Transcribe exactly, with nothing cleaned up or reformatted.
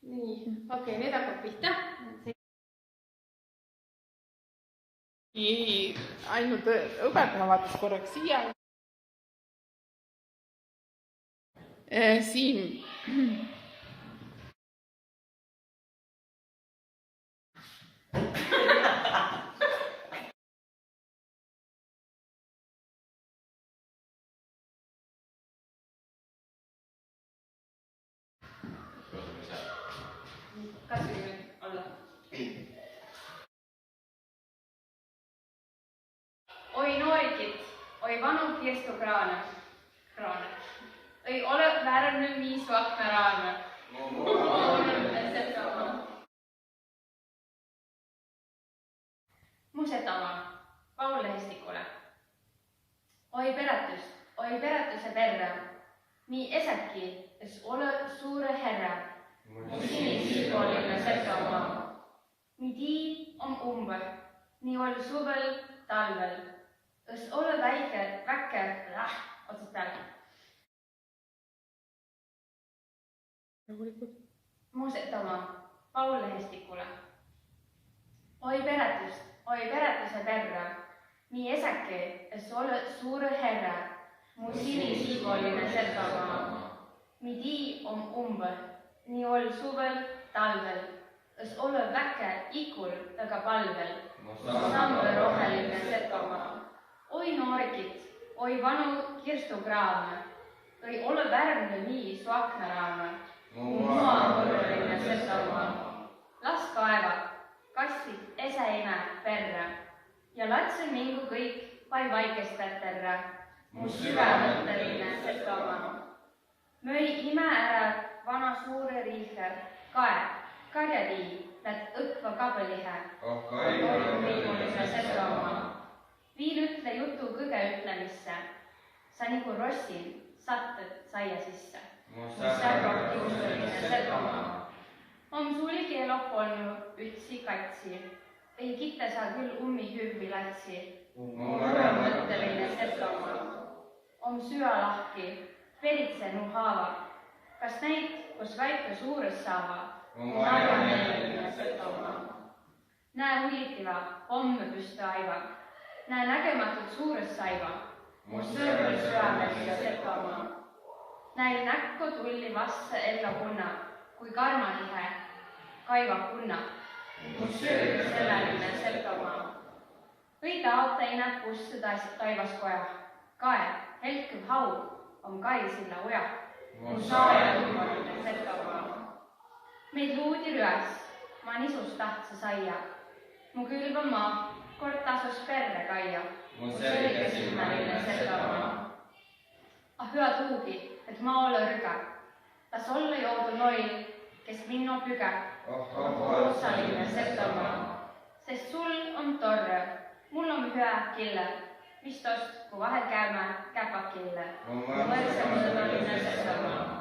Nii, okei, nii, hakkab pihta. Nii, ainult, äh, õpetaja vaatas korraks siia. Äh, siin. Oi noorikit, oi vanu kirstu kraanõ, kraanõ. Ei ole värvnü mii suakna raanõ. Mu sedämaa, Paul Lehestikule. Oi perätüs, oi perätüse perrä, mii esäki es ole suure herrä. Mu sini sigolinna sedämaa. Mii tii om umbõ, nii oll' suvvõl, talvvõl. Es ole väike, väkke, läh, otsas pääle. Mu sedämaa, Paul Lehestikule. Oi perätüs, oi perätüse perrä, mii esäki es ole suure herrä, mu sini sigolinna sedämaa. Mii tii om umbõ, nii oll' suvvõl, talvvõl. Es ole väkke ikul ega palvel. Mu sambõ rohelinna sedämaa. Oi noorikit, oi vanu kirstu kraanõ. Ei ole värvnü mii suakna raanõ. Mu mua murrolinna sedämaa. Las kaeva, kassit esä-imä perrä. Ja latsõ mingu kõik pai vaikest päterrä. Mu süvä mõttelinna sedämaa. Möi imä ärä vana suure riihe, kae, karjadii, lätt õkva kabõlihe. Oh, kai, kai, kai, kai, sedämaa. Viil ütle jutu kõge ütlemisse. Sa nigu rossin sattõt saia sisse. Mu särgak juustolinna sedämaa. Om sulgi eloh olnu ütsi katsi. Ei kitte saa küll ummi hüvvi latsi. Mu murra mõttelinna sedämaa. Om süä lahki, peritse nu haava. Kas näit, kos väike suurõs saava? Mu marja meelinna sedämaa. Nää ulitiva, pommõ püstü aiva. Nää nägematut suurõs saiva. Mu sõrmõ süämelinna sedämaa. Näil näkko tulli vasse ello kunna, kui karmalihe kaiva kunna. Mu sirge selälinna sedämaa. Ei taota inäp busse taivas koja. Kae, helküv haug om kai silla uja. Mu saaja lummalinna sedämaa. Meid luudi rüäs, ma nisus tahtsõ saia. Mu külvvä ma kord tasos perrä kaia. Mu selge silmälinna sedämaa. A hüä tuugi, et ma olõ rügä. Tas ollõ joodu noil, kes minno pügä. Oho, osalinna sedämaa. Sest sul om torrõ, mul om hüä kille, mis tost, ku vahel käümä käpakille. Mu mõrsa mõõdolinna sedämaa.